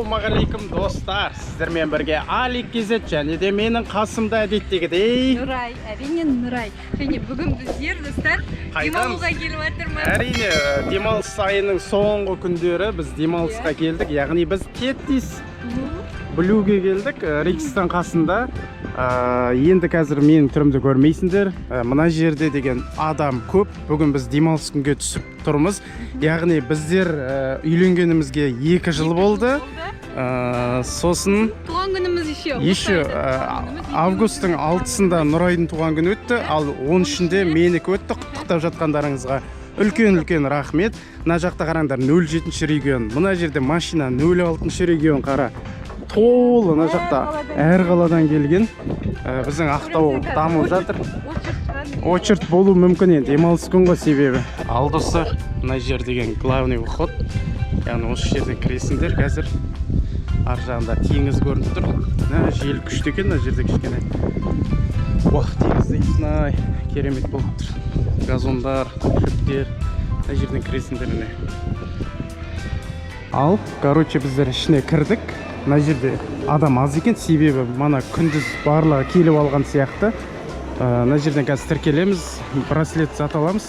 Ассалаумағалейкум, достар! Сіздермен бірге Алик Кезет және де менің қасымда әдеттегідей Нұрай, әрине, Нұрай. Және бүгін біздер, достар, Қайдамыз? демалуға келіп жатырмыз. Әрине, демалыс айының соңғы күндері біз демалысқа келдік, яғни біз Теттис Блюге келдік, Рикстің қасында. Енді қазір менің түрімді көрмейсіңдер. Мына жерде деген адам көп. Бүгін біз демалыс күнге түсіп тұрмыз. Яғни біздер үйленгенімізге 2 жыл болды. Сосын Туған күніміз еще. Еще августтың 6-сында Нұрайдың туған күні өтті, ал 13-інде менікі өтті. Құттықтап жатқандарыңызға үлкен үлкен рахмет. Мына жақта қараңдар, 07 регион. Мына жерде машина 06 регион, қара. Толы мына жақта әр қаладан келген. Біздің Ақтау дамып жатыр. Очередь болуы мүмкін енді, демалыс күн ғой себебі. Ал, достар, мына жер деген главный вход. Яғни осы жерден кіресіңдер қазір. Ар жағында теңіз көрініп тұр. Мына жел күшті екен мына жерде кішкене. Уах, теңіз дейсің ай, керемет болып тұр. Газондар, көк шөптер. Мына жерден кіресіңдер, міне. Ал, короче, біздер ішіне кірдік. Мына жерде адам аз екен, себебі мана күндіз барлығы келіп алған сияқты. Мына жерден қазір тіркелеміз, браслет зат аламыз.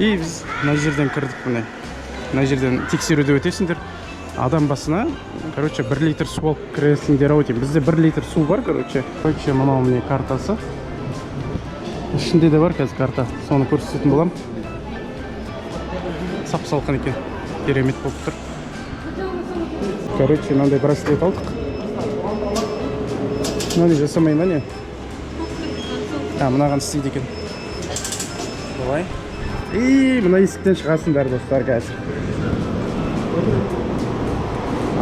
И біз мына жерден кірдік, міне. Мына жерден тексеруде өтесіңдер. Адам басына, короче, 1 литр су алып кіресіңдер ау деймін. Бізде 1 литр су бар, короче. Короче, мынау міне картасы. Ішінде де бар қазір карта. Соны көрсететін боламын. Сап салқын екен. Керемет болып тұр. Короче, мынандай браслет алдық. Мынандай жасамай ма, не? А, мынаған істейді екен. Давай. И мына есіктен шығасыңдар, достар, қазір.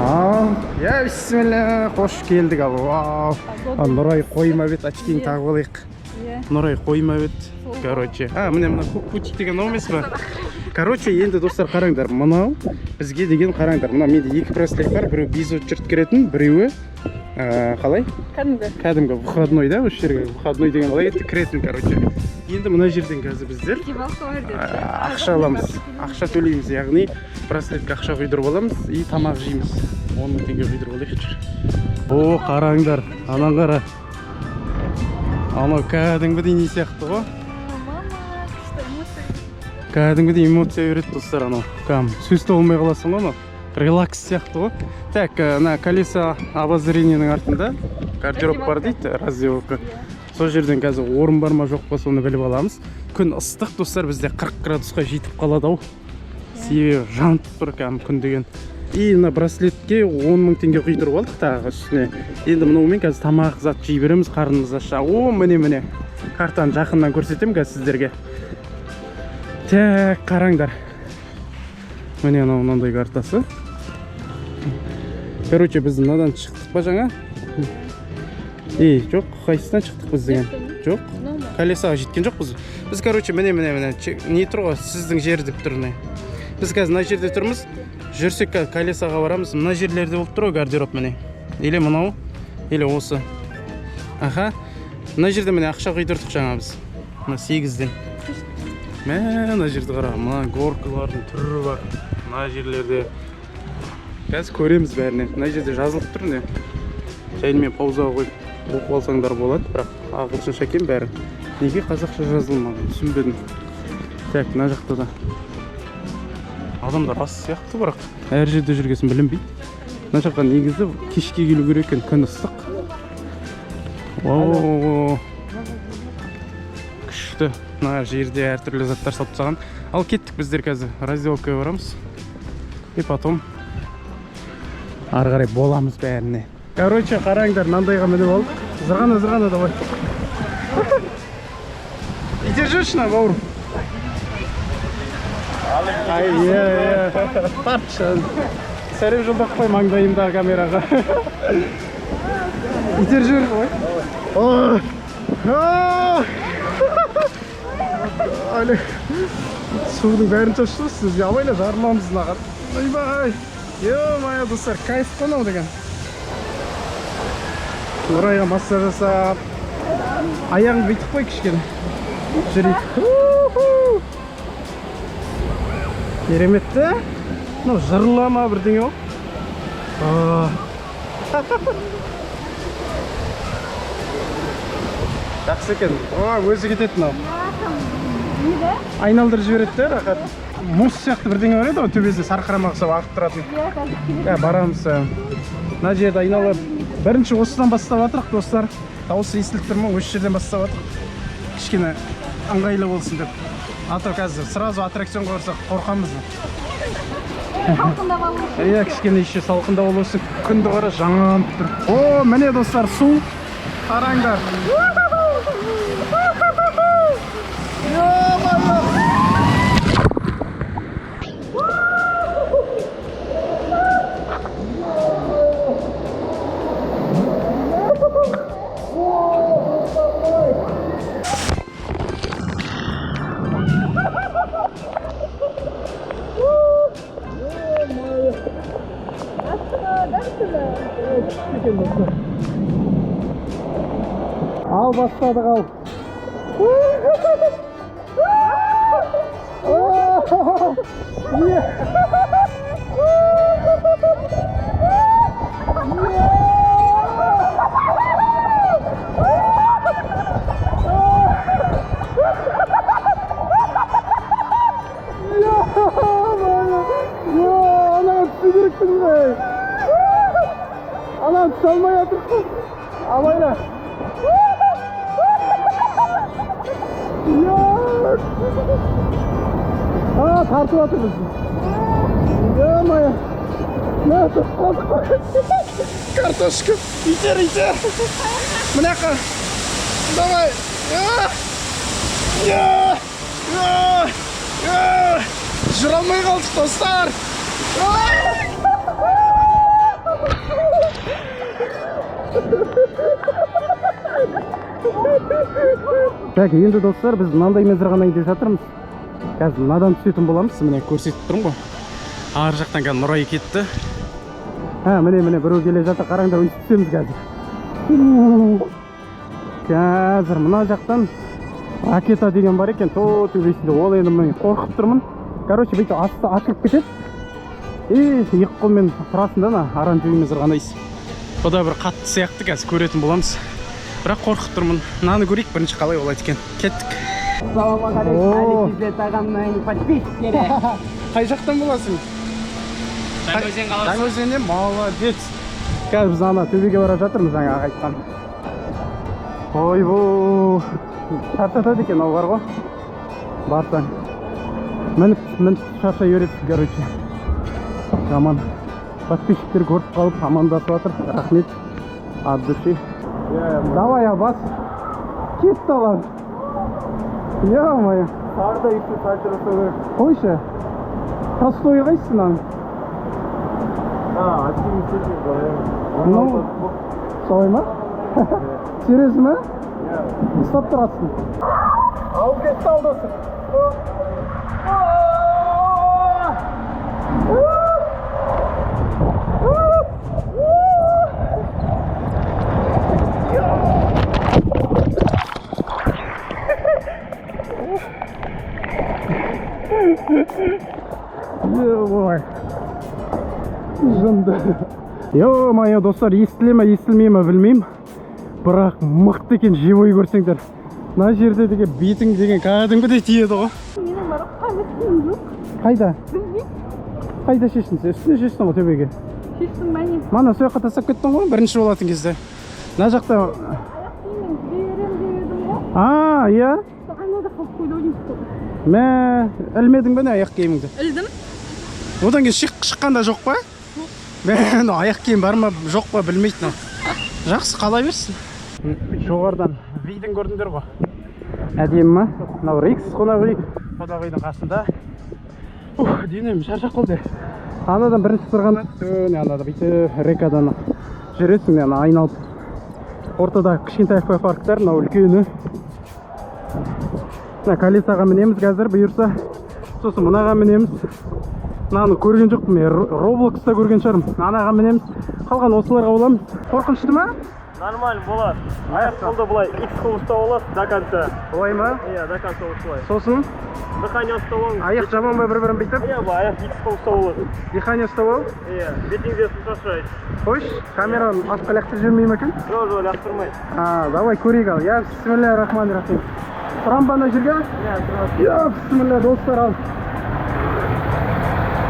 Ал, я бисмилля, қош келдік. Ал, вау. Ал, Нұрай қоймап еді, очки ін тағып алайық. Иә. Нұрай қоймап еді. Короче, а, міне, мына көк бутик деген мынау емес па? Короче, енді, достар, қараңдар, мынау бізге деген, қараңдар, мына менде екі браслет бар, біреу без очередь кіретін, біреуі қалай? Кәдімгі. Кәдімгі входной да, осы жерге входной деген қалай кетті, кіретін, короче. Енді мына жерден қазір біздер Демалыс бар деп. Ақша аламыз, ақша төлейміз, яғни браслетке ақша құйдырып аламыз и тамақ жейміз. 10 000 теңге құйдырып алайықшы. О, қараңдар, анан қара, анау кәдімгідей не сияқты ғой. Мама, күшті эмоция. Кәдімгідей эмоция береді, достар, анау кәдімгі сөз таба алмай қаласың ғой, анау релакс сияқты ғой. Так, мына колесо обозрение нің артында гардероб бар дейді, раздевалка. Сол жерден қазір орын бар ма, жоқ па, соны біліп аламыз. Күн ыстық, достар, бізде 40 градусқа жетіп қалады ау, себебі жанып тұр кәдімгі күн деген. И мына браслетке 10 000 теңге құйдырып алдық тағы үстіне. Енді мынаумен қазір тамақ зат жей береміз, қарнымыз ашса. О, міне, міне, картаны жақыннан көрсетемін қазір сіздерге. Так, қараңдар, міне, анау мынандай картасы. Короче, біз мынадан шықтық па жаңа? Ей, жоқ, қайсысынан шықтық біз деген? Жоқ, колесо ға жеткен жоқпыз біз. Короче, міне, міне, міне, не тұр ғой, сіздің жер деп тұр, міне. Біз қазір мына жерде тұрмыз. Жүрсек, қазір колесо ға барамыз. Мына жерлерде болып тұр ғой гардероб, міне, или мынау, или осы. Аха, мына жерде, міне, ақша құйдырдық жаңа біз мына 8-ден. Мә, мына жерді қара, мына горка лардың түрі бар мына жерлерде. Қазір көреміз бәріне. Мына жерде жазылып тұр, міне, жаймен паузаға қойып оқып алсаңдар болады, бірақ ағылшынша екен бәрі. Неге қазақша жазылмаған, түсінбедім. Так, мына жақта да адамдар аз сияқты, бірақ әр жерде жүргесін білінбейді. Мына жаққа негізі кешке келу керек екен, күн ыстық. О, күшті, мына жерде әртүрлі заттар салып тастаған. Ал кеттік, біздер қазір раздевалка ға барамыз и потом ары қарай боламыз бәріне. Короче, қараңдар, мынандайға мініп алдық. Зырғана, зырғана, давай, итеріп жүрші мына, бауырым. Ай, иә, иә, тартшы, сәлем жолдап қой маңдайымдағы камераға. Итеріп жібер ғой. О, а! Әлі судың бәрін шашты ғой сізге, абайла, жарыламыз мынаған. Ойбай, ё-моё, достар, кайф қой мынау деген. Нұрайға массаж жасап, аяғыңды бүйтіп қой кішкене, жүрейік. Уху! Керемет та. Мынау жырыла ма, бірдеңе ғой. А. Жақсы екен. О, өзі кетеді мынау. Не да? Айналдырып жібереді де, рахат. Мұз сияқты бірдеңе бар еді ғой, төбесі сарқырама ұқсап ағып тұратын. Иә, қазір келеді. Иә, барамыз. Мына жерді айналып бірінші осыдан бастап жатырық, достар. Дауысы естіліп тұр ма? Осы жерден бастап жатырық. Кішкене ыңғайлы болсын деп. А то қазір сразу аттракционға барсақ, қорқамыз. Салқындап алу үшін. Иә, кішкене еще салқындау болсын. Күнді қара, жанып тұр. О, міне, достар, су. Қараңдар. Ё-моё! Екен, достар. Ал, бастадық, ал. Ана түсу керекпіз ғой. Ана түсе алмай жатырмыз қой. Абайла. Я! А, тартып жатырмыз. Ё-моё. Мә, түсіп қалдық қой. Картошка. Итер, итер. Мына жаққа. Давай. А! Я! А! А! Жүре алмай қалдық, достар. А! Так, енді, достар, біз мынандаймен сырғанайын деп жатырмыз. Қазір мынадан түсетін боламыз. Міне, көрсетіп тұрмын ғой. Ар жақтан қазір Нұрай кетті. А, міне, міне, біреу келе жатыр. Қараңдар, өйстіп түсеміз қазір. У, қазір мына жақтан ракета деген бар екен, то төбесінде. Ол енді мен қорқып тұрмын. Короче, бүйтіп асты атылып кетеді. И екі қолмен тұрасың да, ана оранжевый мен сырғанайсың. Бұ да бір қатты сияқты, қазір көретін боламыз. Бірақ қорқып тұрмын. Мынаны көрейік бірінші, қалай болады екен. Кеттік. Ассалаумағалейкум, О. Али ағамның подписчиктері. Қай жақтан боласың? Жаңаөзен қаласы. Жаңаөзеннен, молодец. Қазір біз ана төбеге бара жатырмыз, жаңа айтқан. Ойбу, шаршатады екен ол бар ғой. Барсаң. Мініп, мініп шаршай бересің, короче. Жаман. Подписчиктер көріп қалып, амандасып жатыр. Рахмет. От души. Давай, Аббас. Кетті алар. Ё-моё. Тағы да екі сальто жасау керек. Қойшы. Простой қайсысы мынаның? А, один. Ну, солай ма? Серьезно ма? Ұстап тұрасың. Алып кетті, ал, досым. Ой. Жынды. Ё-моё, достар, естіле ме, естілмей ме, білмеймін. Бірақ мықты екен, живой көрсеңдер. Мына жерде деген бетің деген кәдімгідей тиеді ғой. Менің барып қамытым жоқ. Қайда? Білмеймін. Қайда шештің сен? Үстіне шештің ғой, төбеге. Шештім ба, не? Мана сол жаққа тастап кеттің ғой бірінші болатын кезде. Мына жақта. Аяқ киіммен жүре беремін деп едім ғой. А, иә? Сол анада қалып қойды ау деймін сол. Мә, ілмедің бе, не, аяқ киіміңді? Ілдім. Одан кейін шыққанда жоқ па? Мә, мынау аяқ киім бар ма, жоқ па, білмейді мынау. Жақсы, қала берсін. Жоғарыдан видін көрдіңдер ғой. Әдемі ма? Мынау Рикс қонақ үй. Қонақ үйдің қасында. Ух, денем шаршап қалды. Анадан бірінші сырғанады, міне, анада бүйтіп рекадан жүресің, міне, ана айналып. Ортада кішкентай аквапарктар, мынау үлкені. Мына колесаға мінеміз қазір, бұйырса. Сосын мынаға мінеміз. Мынаны көрген жоқпын мен, Роблокста көрген шығармын. Анаға мінеміз. Қалған осыларға боламыз. Қорқынышты ма? Нормально болады. Аяқ қолды былай X қылып ұстап аласыз до конца. Олай ма? Иә, до конца осылай. Сосын Дыхание ұстап алыңыз. Аяқ жаман ба, бір бірін бүйтіп? Иә, былай аяқ X қылып ұстап аласыз. Дыхание ұстап алып. Иә, бетіңізге су шашырайды. Қойшы, камераны артқа лақтырып жібермей ме екен? Жоқ, жоқ, лақтырмайды. А, давай көрейік ал. Я, бисмилля рахмани рахим. Тұрам ба ана жерге? Иә, тұрасыз. Я, бисмилля, достар, ал.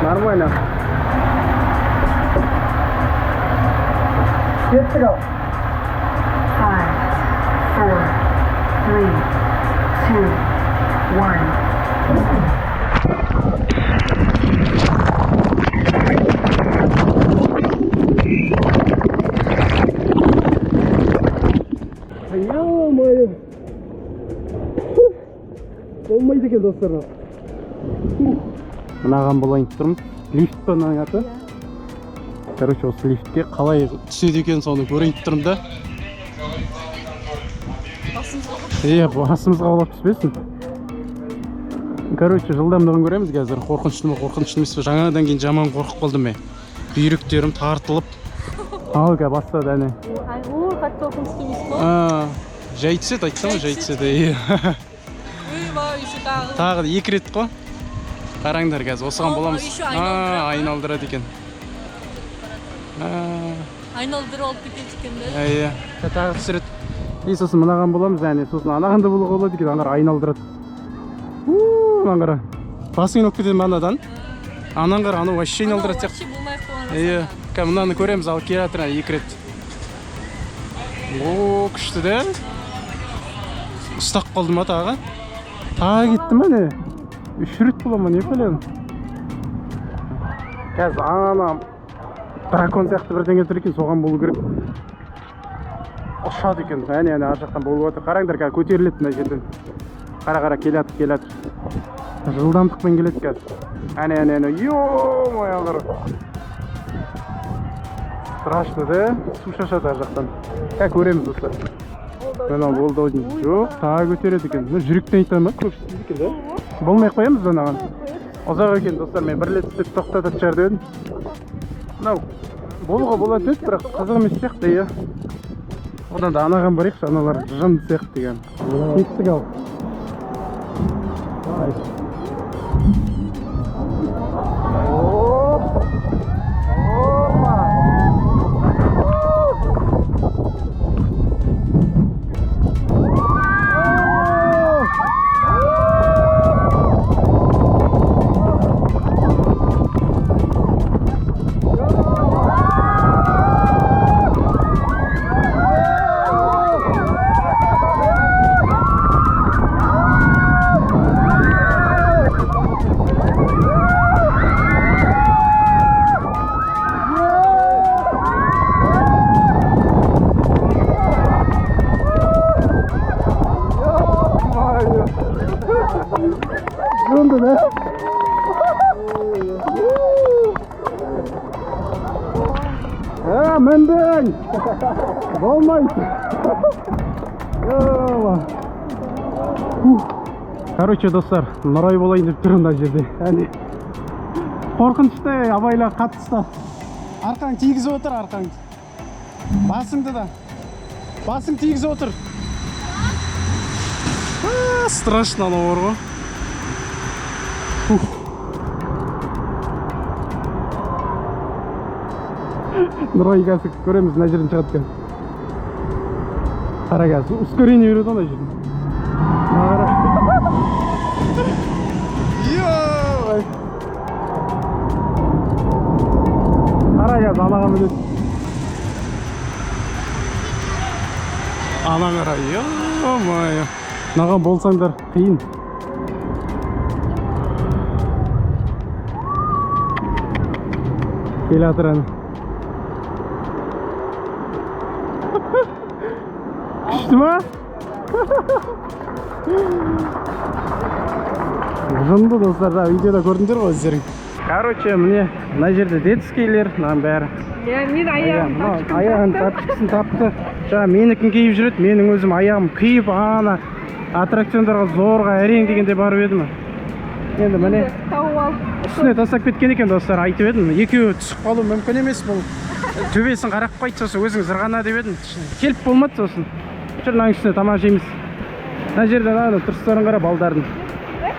Нормально. Кеттік ал. Five, four, three, two, one. Ё-моё. Болмайды екен, достар. Мынаған болайын деп тұрмын. Лифт па мынаның аты? Короче, осы лифтке қалай түседі екен, соны көрейін деп тұрмын да. Иә, басымызға құлап түспесін. Короче, жылдамдығын көреміз қазір. Қорқынышты ма, қорқынышты емес пе? Жаңадан кейін жаман қорқып қалдым мен. Бүйректерім тартылып. Ал, қазір бастады, әне. Ай, о, қатты қорқынышты емес қой. А, жай түседі, айтсам ғой, жай түседі. Иә. Ойбай, еще тағы. Тағы да екі рет қой. Қараңдар, қазір осыған О, боламыз. еще айналдырады А, ма? айналдырады екен. А, Айналдырып алып кетеді екен да. иә. Тағы түсіреді. И сосын мынаған боламыз, әне, сосын анаған да болуға болады екен, аналар айналдырады. У, мынаны қара. Басың айналып кетеді ме анадан? Анан қара, анау вообще айналдырады сияқты. Вообще болмай ақ қойған. Иә, қазір мынаны көреміз, ал келе жатыр әне екі рет. О, күшті де. Ұстап қалды ма тағы? Тағы кетті ма, не? Үш рет бола ма, не білемін. Қазір ана дракон сияқты бірдеңе тұр екен, соған болу керек. Ұшады екен, әне, әне, ар жақтан болып жатыр. Қараңдар, қазір көтеріледі мына жерден. Қара, қара, келе жатыр, келе жатыр. Жылдамдықпен келеді қазір. Әне, әне, әне, ё-моё, қара. Страшно да? Су шашады ар жақтан. Қазір көреміз, достар. Мынау болды ау деймін. Жоқ, тағы көтереді екен. Мына жүректен айта ма? Көп істейді екен да? Болмай ақ қоямыз анаған. Ұзақ екен, достар, мен бір рет істеп тоқтататын шығар деп едім. Мынау болуға болатын еді, бірақ қызық емес сияқты, иә. Одан да анаған барайықшы, аналар жын сияқты деген. Кеттік ал. Давай. Оп! Опа! О! Ё-моё! Жынды да? А, міндің! Болмайды! Ё-ма. Ух. Короче, достар, Нұрай болайын деп тұр мына жерде. Әне. Қорқынышты, абайла, қатты ұста. Арқаң тигізіп отыр, арқаңды. Басыңды да. Басың тигізіп отыр. А, страшно анау бар ғой. Ух. Нұрай, қазір көреміз, мына жерден шығады екен. Қара, қазір ускорение береді ғой мына жерден. Мына қара. Йой! Қара, қазір анаған мінеді. Ана қара, ё-моё. Мынаған болсаңдар қиын. Келе жатыр әне. Күшті ма? Жынды, достар, да, видеода көрдіңдер ғой өздерің. Короче, міне, мына жерде детскийлер, мынаның бәрі. Иә, мен Иә, аяғым мынау тапочкам аяғын тапты. тапочкасын тапты. Жаңа менікін киіп жүреді, менің өзім аяғым күйіп, ана аттракциондарға зорға әрең дегенде барып едім. Енді міне Тауып алып. Үстіне тастап кеткен екен, достар, айтып едім. Екеуі түсіп қалу мүмкін емес бұл. Төбесін қарап қойды, сосын өзің зырғана деп едім, келіп болмады. Сосын жүр, мынаның үстіне тамақ жейміз. Мына жерде ана тұрыстарын қара балдардың.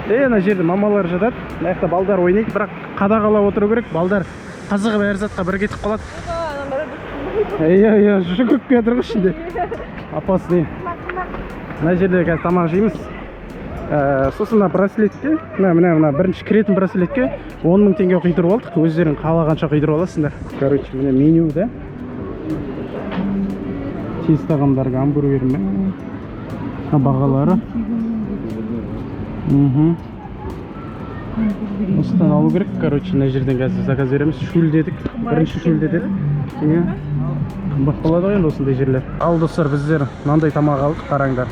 Е, мына жерде мамалар жатады, мына жақта балдар ойнайды, бірақ қадағалап отыру керек. Балдар қызығып әр затқа бір кетіп қалады. Иә, жүгіріп келе жатыр ғой ішінде, опасный. Мына жерде қазір тамақ жейміз. Сосын мына браслетке, мына, мына, мына бірінші кіретін браслетке 10 000 теңге құйдырып алдық. Өздерің қалағанша құйдырып аласыңдар. Короче, міне меню да, тез тағамдар, гамбургер. Мә, мына бағалары. Осыдан алу керек. Короче, мына жерден қазір заказ береміз. Шөлдедік, бірінші шөлдедік. Иә, қымбат болады ғой енді осындай жерлер. Ал, достар, біздер мынандай тамақ алдық, қараңдар.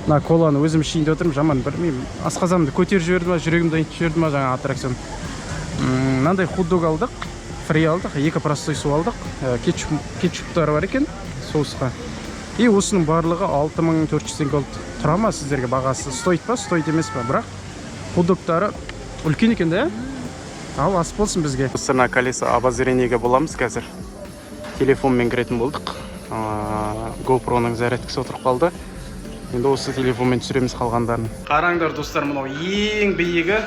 Мына коланы өзім ішейін деп отырмын. Жаман, білмеймін, асқазанымды көтеріп жіберді ма, жүрегімді айнытып жіберді ма жаңа аттракцион. Мынандай хот-дог алдық, фри алдық, екі простой су алдық. Кетчуп, кетчуптар бар екен соусқа. И осының барлығы 6400 теңге болды. Тұра ма сіздерге бағасы? Стоит па, стоит емес па? Бірақ хот-догтары үлкен екен да. Ал ас болсын бізге. Мына колесо обозрениеге боламыз қазір. Телефонмен кіретін болдық. GoPro-ның зарядкасы отырып қалды. Енді осы телефонмен түсіреміз қалғандарын. Қараңдар, достар, мынау ең биігі.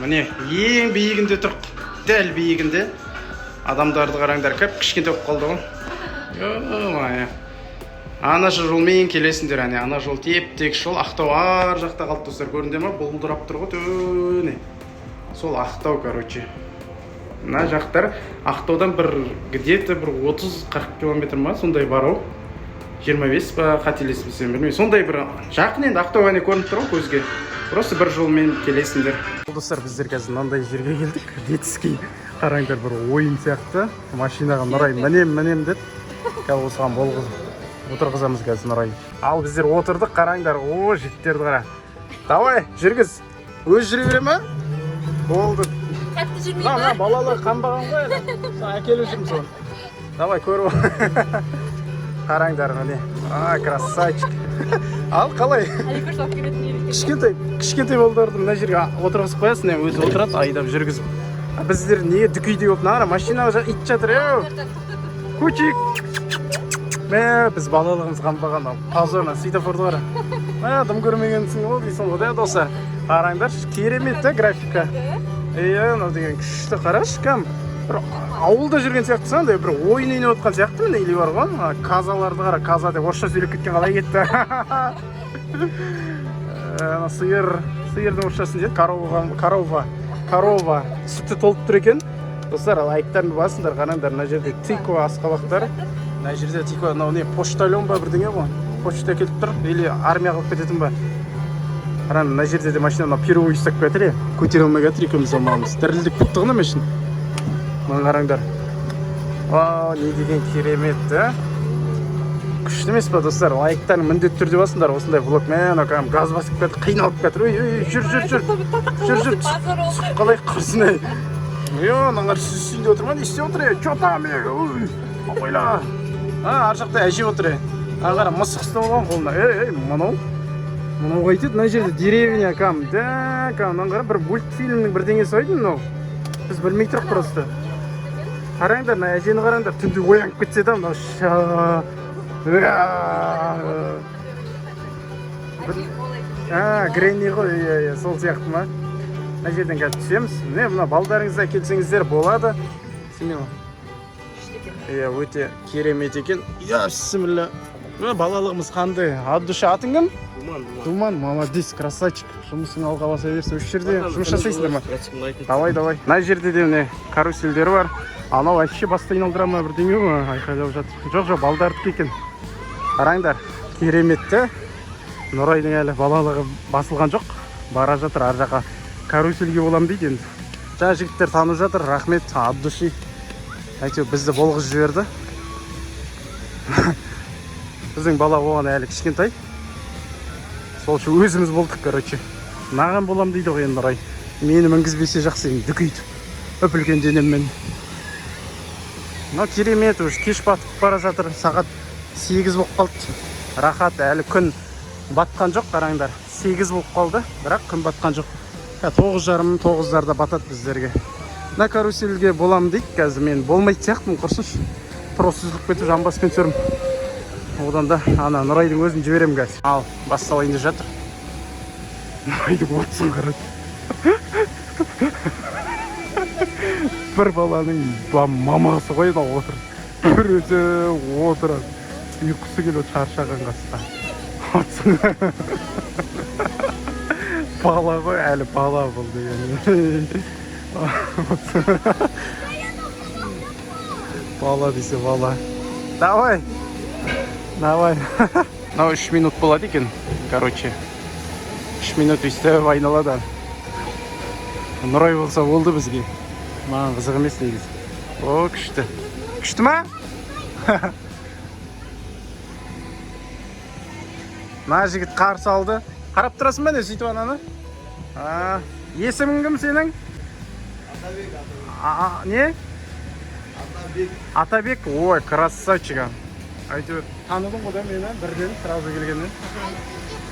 Міне, ең биігінде тұр, дәл биігінде. Адамдарды қараңдар, кіп кішкентай болып қалды ғой. Ё-моё, ана жолмен келесіңдер. Әне, ана жол теп тегіс жол. Ақтау ар жақта қалды, достар, көрдіңдер ма? Бұлдырап тұр ғой төне, сол Ақтау. Короче, мына жақтар Ақтаудан бір где-то бір 30-40 километр ма, сондай бар ау, 25 па, қателеспесем, білмеймін, сондай бір жақын енді. Ақтау әне көрініп тұр ғой көзге. Просто бір жолмен келесіңдер. Достар, біздер қазір мынандай жерге келдік, детский. Қараңдар, бір ойын сияқты машинаға. Нұрай мінем, мінем деді. Қазір осыған болғызып отырғызамыз қазір Нұрай. Ал біздер отырдық, қараңдар. О, жігіттерді қара! Давай, жүргіз. Өзі жүре бере ма? Болды. Қатты жүрмей Мына ма? Мына балалар қанбаған ғой әлі. Соны әкеліп жүрмін соны. Давай, көріп ал. Қараңдар, міне. А, красавчик. Ал қалай? Әлі алып келетін екен. Кішкентай кішкентай балдарды мына жерге отырғызып қоясың, міне, өзі отырады айдап, жүргізіп. А біздер неге дүкейдей болып? Мына қара, машинаға ит жатыр, еу, көчек. Мә, біз балалығымыз қанбаған. Ал позор, мына светофорды қара. Мә, дым көрмегенсің ғой дейсің ғой да. Достар, қараңдаршы, керемет та графика. Иә, мынау деген күшті, қарашы, кәдімгі бір ауылда жүрген сияқтысың, андай бір ойын ойнап жатқан сияқты. Міне, или бар ғой, ана козаларды қара. Коза деп орысша сөйлеп кеткен қалай кетті? Ана сиыр, сиырдың орысшасын не деді? Корова, корова, корова. Сүті толып тұр екен. Достар, лайктарыңды басыңдар. Қараңдар, мына жерде тыква, асқабақтар. Мына жерде тыква. Мынау не, почтальон ба, бірдеңе ғой, почта келіп тұр или армия қылып кететін ба? Қараңдар, мына жерде де машина. Мынау первый ұстап келе жатыр, иә, көтере алмай келе жатыр екеуміз алмамыз. Дірілдеп кетті ғой мына машина. Мына қараңдар. Вау, не деген керемет да, күшті емес па? Достар, лайктарын міндетті түрде басыңдар осындай влог. Мә, анау кәдімгі газ басып кетті, қиналып кетір. Ой, ой, жүр, жүр, жүр, жүр, жүр, түсіп қалайық құрсын. Ей, е, мыналар сүзсін деп отыр ма, не істеп отыр? Е, че там, е, ой, ойла. А, ар жақта әже отыр. Е, ана қара, мысық ұстап алған қолына. Ей, ей, мынау қайтеді? Мына жерде деревня кәдімгі да, кәдімгі. Мынаны қара, бір мультфильмнің бірдеңесі ғой деймін мынау, біз білмей тұрық просто. Қараңдар, мына әжені қараңдар. Түнде оянып кетсе да мынау ша. Уа. А, Гренни ғой, иә, сол сияқты ма? Мына жерден қазір түсеміз. Міне, мына балдарыңызды әкелсеңіздер болады смело. Иә, өте керемет екен. Иә, бісміллә. Мына балалығымыз қандай, от души. Атың кім? Думан. Думан, молодец, красавчик. Жұмысың алға баса берсін. Осы жерде жұмыс жасайсыңдар ма? Давай, давай. Мына жерде де, міне, карусельдер бар. Анау вообще басты айналдыра ма, бірдеңе ғой, айқайлап жатыр. Жоқ, жоқ, балдардікі екен. Қараңдар, керемет те. Нұрайдың әлі балалығы басылған жоқ, бара жатыр ар жаққа, карусельге боламын дейді енді. Жаңа жігіттер танып жатыр, рахмет от души, әйтеуір бізді болғызып жіберді. Біздің бала оған әлі кішкентай, сол үшін өзіміз болдық. Короче, мынаған болам дейді ғой енді Нұрай. Мені мінгізбесе жақсы енді, дүкейтіп үп үлкен денеммен. Мынау керемет. Уже кеш батып бара жатыр, сағат 8 болып қалды. Рахат, әлі күн батқан жоқ. Қараңдар, 8 болып қалды, бірақ күн батқан жоқ. 9:30, 9-дарда батады біздерге. Мына карусельге боламын дейді. Қазір мен болмайтын сияқтымын, құрсыншы. Трос үзіліп кетіп, жамбаспен түсермін. Одан да ана Нұрайдың өзін жіберемін қазір. Ал, басталайын деп жатыр. Нұрайдың отысын қарады. Бір баланың мамасы ғой мынау отыр. Бір өзі отырады. Ұйқысы келіп шаршаған қасқа. Отсын. Бала ғой, әлі бала бұл деген. Отсын. Бала десе бала. Давай. Давай. Мынау 3 минут болады екен, короче. 3 минут өйстіп айналады. Нұрай болса болды бізге. Маған қызық емес негізі. О, күшті. Күшті ма? Мына жігіт қарсы алды. Қарап тұрасың ба, не, сөйтіп ананы? А, есімің кім сенің? Атабек. А, не? Атабек. Атабек, ой, красавчик. Әйтеуір таныдың ғой да мені бірден, сразу келгеннен.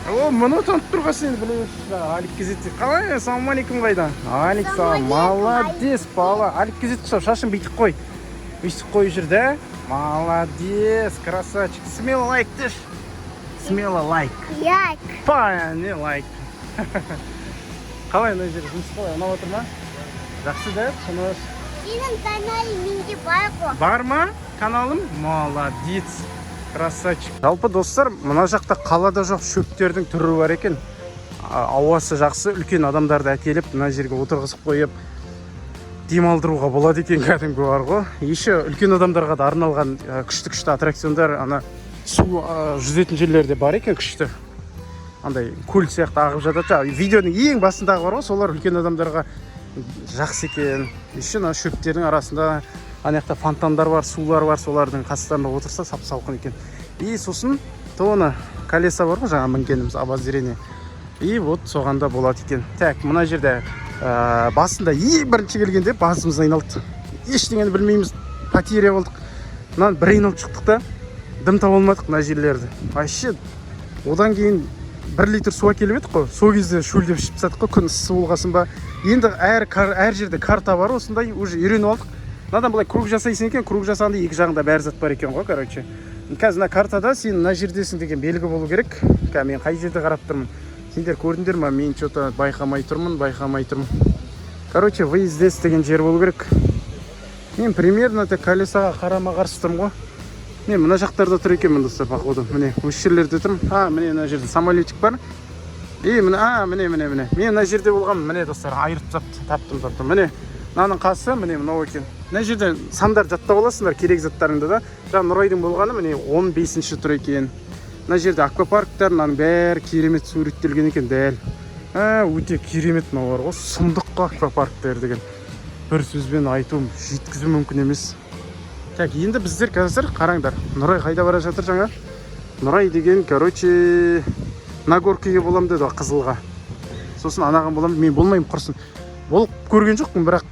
О, мұны танып тұрған сен біле берші. Алик Кезет. Қалай, ассалаумағалейкум, қайда? Алик, салам. Молодец, бала. Алик Кезет ұқсап, шашын бүйтіп қой. Өйстіп қойып жүр да? Молодец, красавчик. Смело лайк деші. Смело лайк. Лайк. Па, не лайк. Қалай, мына жер жұмыс қалай, ұнап отыр ма? Жақсы да, тыныш. Сенің каналың менде бар ғой. Бар ма каналым? Молодец. Красавчик. Жалпы, достар, мына жақта қалада жоқ шөптердің түрі бар екен. Ауасы жақсы, үлкен адамдарды әкеліп, мына жерге отырғызып қойып, демалдыруға болады екен кәдімгі бар ғой. Еще үлкен адамдарға да арналған күшті күшті аттракциондар, ана су жүзетін жерлер де бар екен күшті. Андай көл сияқты ағып жатады. Жаңағы видеоның ең басындағы бар ғой, солар үлкен адамдарға жақсы екен. Еще мына шөптердің арасында ана жақта фонтандар бар, сулар бар, солардың қастарында отырса, сап салқын екен. И сосын тоны колеса бар ғой, жаңа мінгеніміз, обозрение. И вот соған да болады екен. Так, мына жерде басында ең бірінші келгенде басымыз айналды. Ештеңені білмейміз, потеря болдық. Мынаны бір айналып шықтық та, дым таба алмадық мына жерлерді. Вообще, одан кейін 1 литр су әкеліп едік қой, сол кезде шөлдеп ішіп тастадық қой, күн ыссы болғасын ба. Енді әр жерде карта бар осындай, уже үйреніп алдық. Мынадан былай круг жасайсың екен, круг жасағанда екі жағында бәрі зат бар екен ғой, короче. Қазір мына картада сен мына жердесің деген белгі болу керек. Қазір мен қай жерде қарап тұрмын? Сендер көрдіңдер ма? Мен че-то байқамай тұрмын, байқамай тұрмын. Короче, вы здесь деген жер болу керек. Мен примерно тек колесаға қарама қарсы тұрмын ғой. Мен мына жақтарда тұр екенмін, достар, походу. Міне, осы жерлерде тұрмын. А, міне, мына жерде самолетик бар. И міне, а, міне, міне, міне. Мен мына жерде болғанмын. Міне, достар, айырып тапты, таптым, таптым. Міне, мынаның қасы, міне, мынау екен. Мына жерде сандар жаттап аласыңдар, керек заттарыңды да. Жаңа Нұрайдың болғаны, міне, 15-ші тұр екен. Мына жерде аквапарктар, мынаның бәрі керемет суреттелген екен дәл. А, өте керемет мынау бар ғой, сұмдық қой аквапарктер деген. Бір сөзбен айту, жеткізу мүмкін емес. Так, енді біздер қазір қараңдар. Нұрай қайда бара жатыр жаңа? Нұрай деген, короче, на горкаге болам деді ғой, қызылға. Сосын анаған болам, мен болмаймын, құрсын. Болып көрген жоқпын, бірақ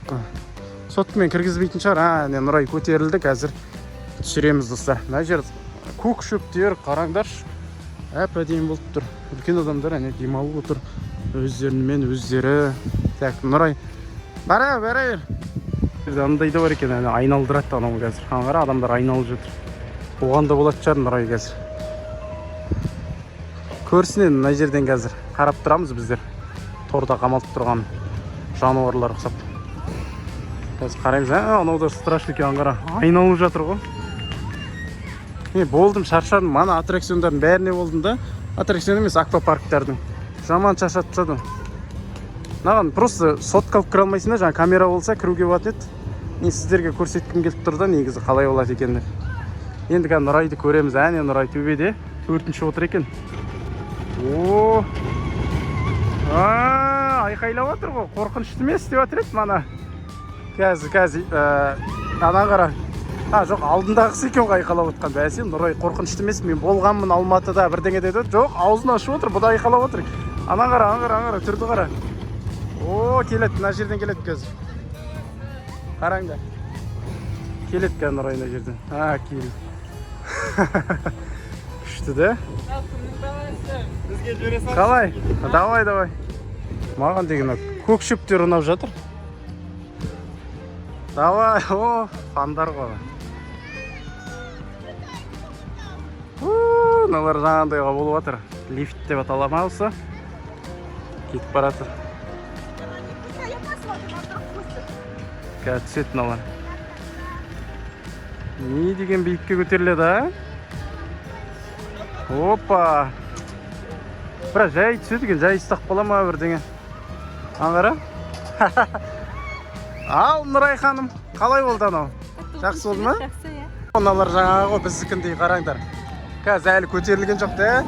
соткамен кіргізбейтін шығар. А, не, Нұрай көтерілді, қазір түсіреміз, достар. Мына жер көк шөптер, қараңдаршы. Әп әдемі болып тұр. Үлкен адамдар әне демалып отыр. Өздерімен өздері. Так, Нұрай. Бара, бара бер. Жерде андай да бар екен, әне айналдырады анау қазір. Ана қара, адамдар айналып жатыр. Оған да болатын шығар Нұрай қазір. Көрсін енді мына жерден қазір. Қарап тұрамыз біздер. Торда қамалып тұрған жануарлар ұқсап. Қазір қараймыз. А, анау да страшный екен, ана қара. Айналып жатыр ғой. Е, болдым, шаршадым. Мана аттракциондардың бәріне болдым да. Аттракцион емес, аквапарктардың. Жаман шаршатып тастады. Мынаған просто сотка алып кіре алмайсың да, жаңа камера болса, кіруге болатын еді. Мен сіздерге көрсеткім келіп тұр да, негізі қалай болады екен деп. Енді қазір Нұрайды көреміз. Әне Нұрай төбеде, төртінші отыр екен. О! А, айқайлап отыр ғой. Қорқынышты емес деп жатыр еді мана. Қазір, қазір, ана қара. А, жоқ, алдындағысы екен ғой айқайлап отқан. Бәсе, Нұрай қорқынышты емес, мен болғанмын Алматыда бірдеңе деді. Жоқ, аузын ашып отыр, бұ да айқайлап отыр. Ана қара, ана қара, ана қара, түрді қара. О, келеді, мына жерден келеді қазір. Қараңдар. Келеді қазір Нұрай мына жерден. А, келді. Күшті да? Бізге жібере салшы. Қалай? Давай, давай. Маған деген мына көк шөптер ұнап жатыр. Давай, о, фандар ғой. Мыналар жаңағындайға болып жатыр. Лифт деп атала ма осы? Кетіп бара жатыр. Қазір түседі мыналар. Не деген биікке көтеріледі, а? Опа! Бірақ жай түседі екен, жай ұстап қала ма бірдеңе. Аңғара? Ал, Нұрай ханым, қалай болды анау? Жақсы болды ма? Жақсы, иә. Мыналар жаңағы ғой біздікіндей, қараңдар. Қазір әлі көтерілген жоқ та.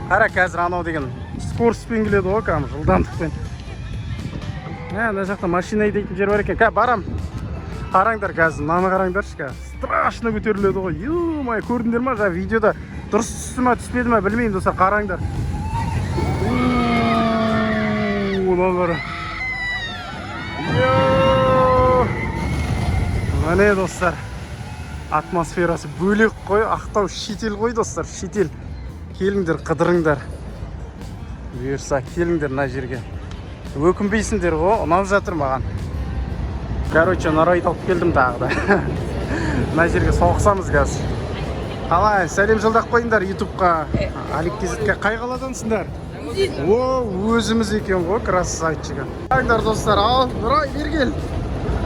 Қара, қазір анау деген скоростьпен келеді ғой, кәдімгі жылдамдықпен. Мә, мына жақта машина айдайтын жер бар екен. Қазір барам. Қараңдар қазір, мынаны қараңдаршы қазір. Страшно көтеріледі ғой. Ё-моё, көрдіңдер ма? Жаңа видеода дұрыс түсті ма, түспеді ма білмеймін, достар, қараңдар. Мынаны қара. Йо! Міне, достар, атмосферасы бөлек қой. Ақтау шетел ғой, достар, шетел. Келіңдер, қыдырыңдар. Бұйырса, келіңдер мына жерге. Өкінбейсіңдер ғой, ұнап жатыр маған. Короче, Нұрайды алып келдім тағы да. Мына жерге соғысамыз қазір. Қалай, сәлем жолдап қойыңдар ютубқа. Алик Кизетке. Қай қаладансыңдар? О, өзіміз екен ғой, красавчик. Қараңдар, достар, ал, Нұрай, бері кел.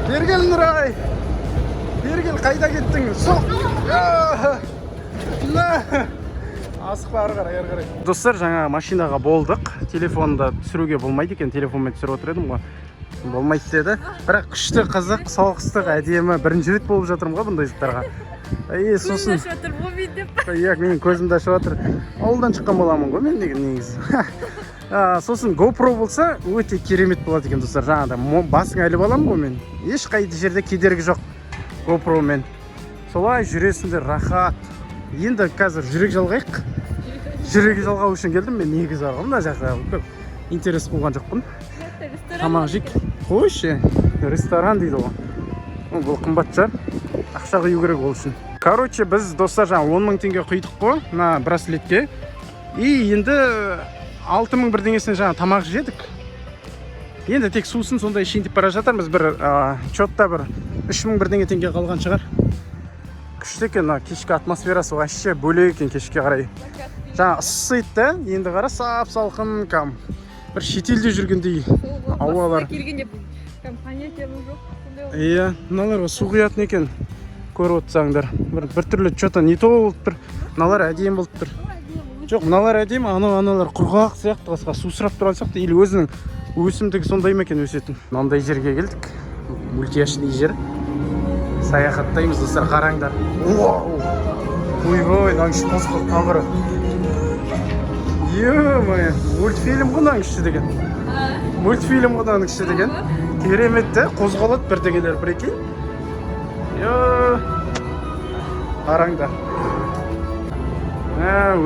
Бері кел, Нұрай. Бері кел, қайда кеттің? Соқ. На. Асықпа, ары қарай, ары қарай. Достар, жаңа машинаға болдық. Телефонда түсіруге болмайды екен, телефонмен түсіріп отыр едім ғой. Болмайды деді. Бірақ күшті, қызық, соғыстық, әдемі. Бірінші рет болып жатырмын ғой бұндай заттарға. И сосын Көзін ашып жатыр, ғой деп. Иә, менің көзімді ашып жатыр. Ауылдан шыққан баламын ғой мен деген негізі. Сосын GoPro болса өте керемет болады екен, достар. Жаңағыдай басың іліп аламын ғой мен. Ешқай жерде кедергі жоқ GoPro-мен. Солай жүресіңдер, рахат. Енді қазір жүрек жалғайық. Жүрек жалғау үшін келдім мен негізі ғой мына жақта. Көп интерес қуған жоқпын. Тамақ жейік. Қойшы, ресторан дейді ғой. Бұл қымбат шығар. Ақша құю керек ол үшін. Короче, біз, достар, жаңа 10 мың теңге құйдық қой мына браслетке. И енді 6 мың бірдеңесіне жаңа тамақ жедік. Енді тек сусын сондай ішейін деп бара жатырмыз. Бір счетта бір 3 мың бірдеңе теңге қалған шығар. Күшті екен мына кешкі атмосферасы, вообще бөлек екен кешке қарай. Жаңа ыссы еді да, енді қара, сап салқын, кәм бір шетелде жүргендей ауалар. Келгенде кәм понятиям жоқ. Сондай болды. Иә, мыналарға су құятын екен. Көріп отырсаңдар. Бір біртүрлі что-то не то болып тұр. Мыналар әдемі болып тұр. Жоқ, мыналар әдемі, анау аналар құрғақ сияқты, басқа су сұрап тұрған сияқты, или өзінің өсімдігі сондай ма екен өсетін. Мынандай жерге келдік. Мультяшный жер. Саяхаттаймыз, достар, қараңдар. Вау! Ойбай, мынаның іші қозғалып қара. Ё-моё, мультфильм ғой мынаның іші деген. Мультфильм ғой мынаның іші деген. Керемет те, қозғалады бірдеңелер, прикинь. Йо! Қараңдар.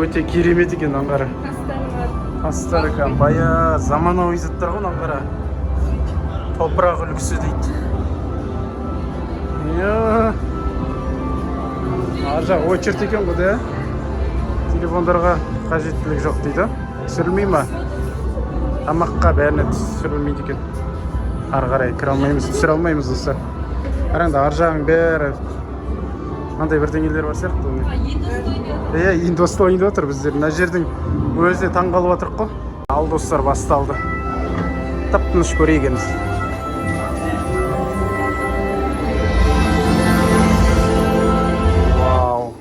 Өте керемет екен, мынаны қара. Тастары бар. Тастар екен, бая заманауи заттар ғой, мынаны қара. Топырақ үлгісі дейді. Йо! Ар жақ очередь екен ғой да. Телефондарға қажеттілік жоқ дейді. Түсірілмей ма? Тамаққа бәріне түсірілмейді екен. Ары қарай кіре алмаймыз, түсіре алмаймыз, достар. Қараңдар, ар жағың бәрі мынандай бірдеңелер бар сияқты. Иә, енді басталайын деп жатыр біздер. Мына жердің өзіне таңғалып жатырық қой. Ал, достар, басталды. Тып тыныш көрейік енді. Вау.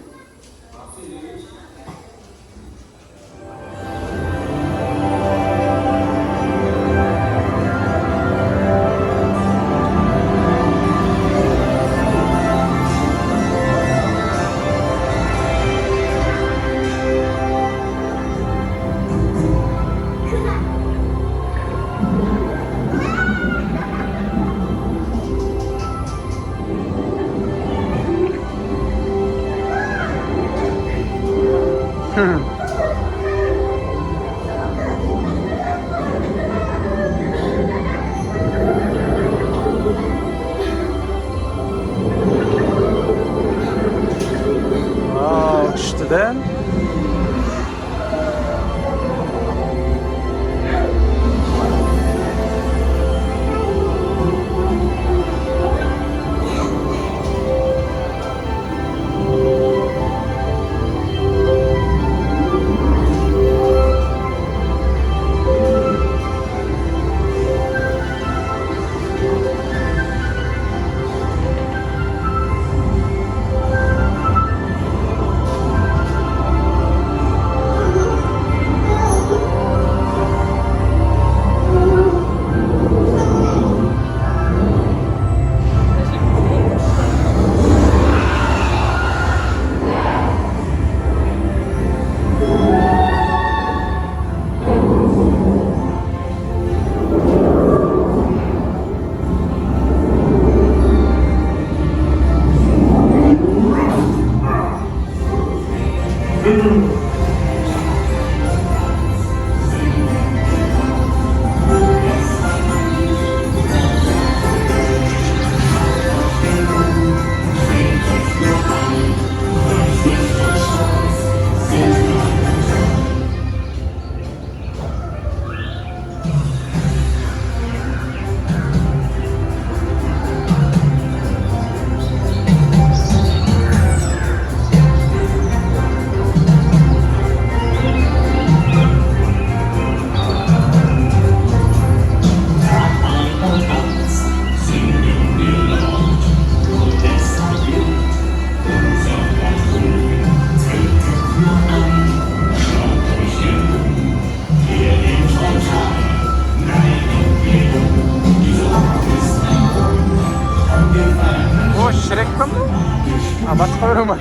Басқа біреу ма?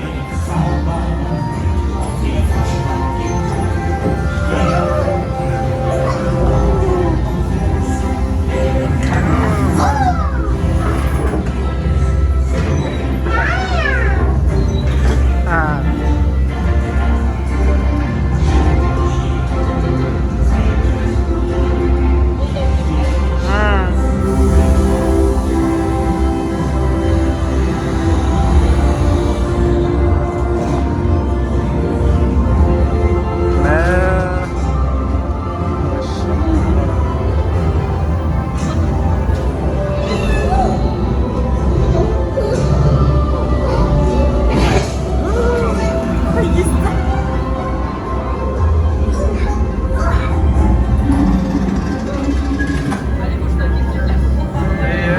А. Мә. Иә.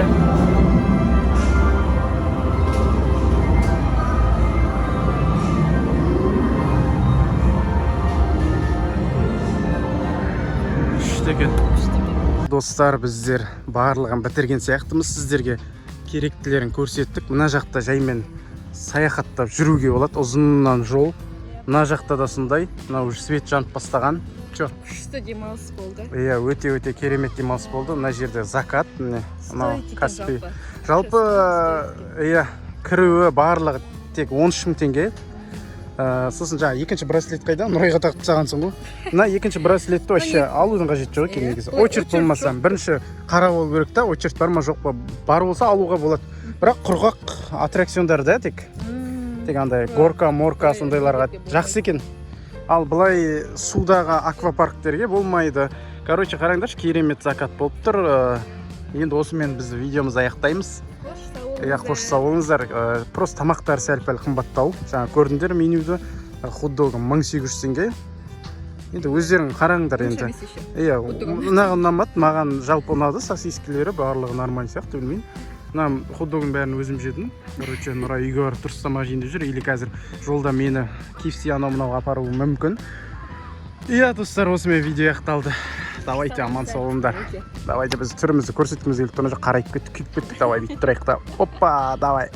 Күшті екен. Достар, біздер барлығын бітірген сияқтымыз. Сіздерге керектілерін көрсеттік. Мына жақта жаймен саяхаттап жүруге болады, ұзыннан жол. Мына жақта да сондай. Мына уже свет жанып бастаған. Че? Күшті демалыс болды. Иә, өте өте керемет демалыс болды. Мына жерде закат, міне, мынау Стоит екен. Каспий. Жалпы. Жалпы, иә, кіруі барлығы тек 13 мың теңге. Сосын жаңа екінші браслет қайда? Нұрайға тағып тастағансың ғой. Мына екінші браслетті вообще алудың қажеті жоқ екен Иә, негізі. былай Очередь очередь болмаса, жоқ. бірінші қарап алу керек та, очередь бар ма, жоқ па. Бар болса, алуға болады. Бірақ құрғақ аттракциондар да тек. Тек андай горка, морка Былай сондайларға өте болмайды. жақсы екен. Ал былай судағы аквапарктерге болмайды. Короче, қараңдаршы, керемет закат болып тұр. Енді осымен біз видеомызды аяқтаймыз. Қош сау болыңыздар. Иә, қош сау болыңыздар. Просто тамақтар сәл пәл қымбаттау. Жаңа көрдіңдер менюді. Хот-дог 1800 теңге. Енді өздерің қараңдар Онша енді. емес еще. Иә, Хот-дог. мынаған ұнамады, маған жалпы ұнады, сосискілері барлығы нормально сияқты, білмеймін. Мына хот-догын бәрін өзім жедім. Короче, Нұрай үйге барып дұрыс тамақ жейін деп жүр, или қазір жолда мені KFC, анау мынауға апаруы мүмкін. Иә, достар, осымен видео аяқталды. Давайте, аман сау болыңдар. Өте. Давайте, біз түрімізді көрсеткіміз келіп тұр, мына жақ қарайып кеттік, күйіп кеттік. Давай, бүйтіп тұрайық та. Опа, давай.